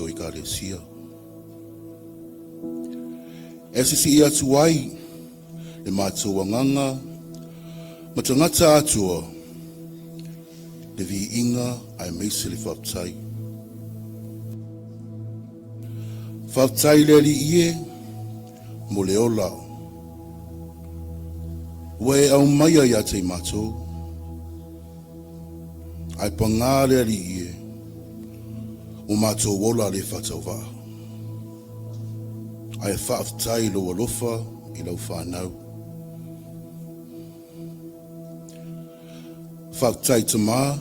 matou Ekalesia. E sisii atu ai le matou agaga ma tagata atoa le viiga aemaise le faafetai. Faafetai i le Alii e mo le ola ua e aumaia ia te i matou, ae paga le Alii e, ua matou ola le faatauvaa. Ae faafetai i lou alofa i lau fanau. Faafetai Tamā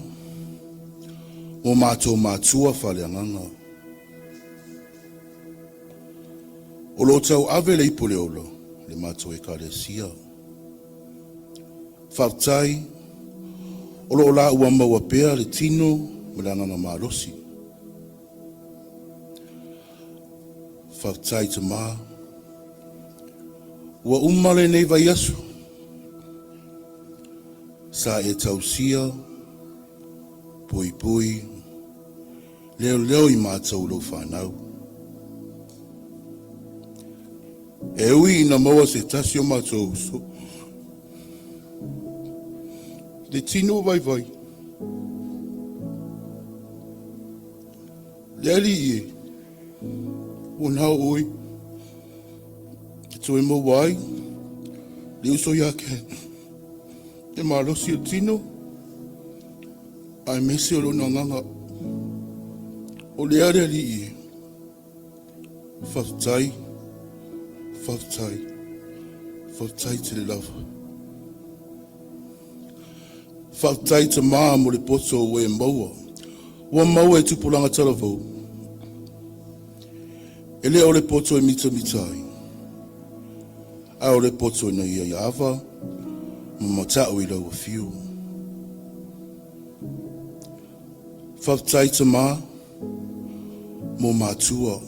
mo matou matua faaleagaga. O lo o tauave le ipu o le ola le matou Ekalesia. Faafetai o lo o laua maua pea le tino ma le agaga malosi. Faafetai Tamā, ua uma lenei vaiaso, sa e tausia, puipui, leoleo i matou lou fanau. E ui ina maua se tasi o matou uso, le tino vaivai, le Alii e, ua na o oe e toe maua ai le uso ia Ken, le malosi o le tino aemaise o lona agaga. O lea le Alii e, faafetai, faafetai, faafetai tele lava. Faafetai Tamā mo le poto ua e maua, ua maua e tupulaga talavou. E le o le poto e mitamita ai, a o le poto ina ia ava ma mata'u i lau afio. Faafetai Tamā mo matua.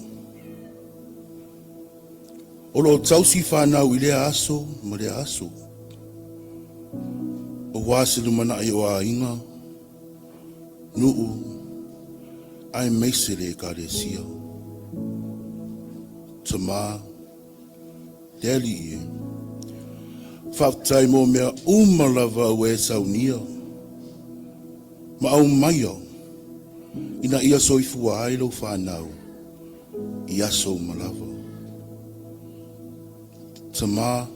O lo o tausi fanau i lea aso ma lea aso. Aua se lumanai o aiga, nuu, aemaise le Ekalesia. Tamā, le Alii e, faafetai mo mea uma lava ua e saunia ma aumaia ina ia soifua ai lau fanau i aso uma lava. Tamā,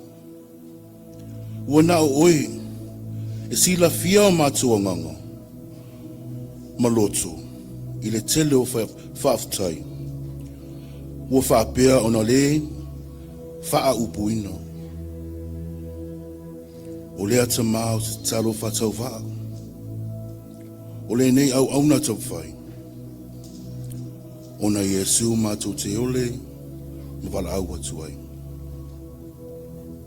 ua na o oe e silafia o matou agaga ma loto i le tele o faafetai ua faapea ona le faaupuina. O lea Tamā o se tatalo faatauvaa, o lenei auauna taumafai, ona Iesu matou te ole ma valaau atu ai.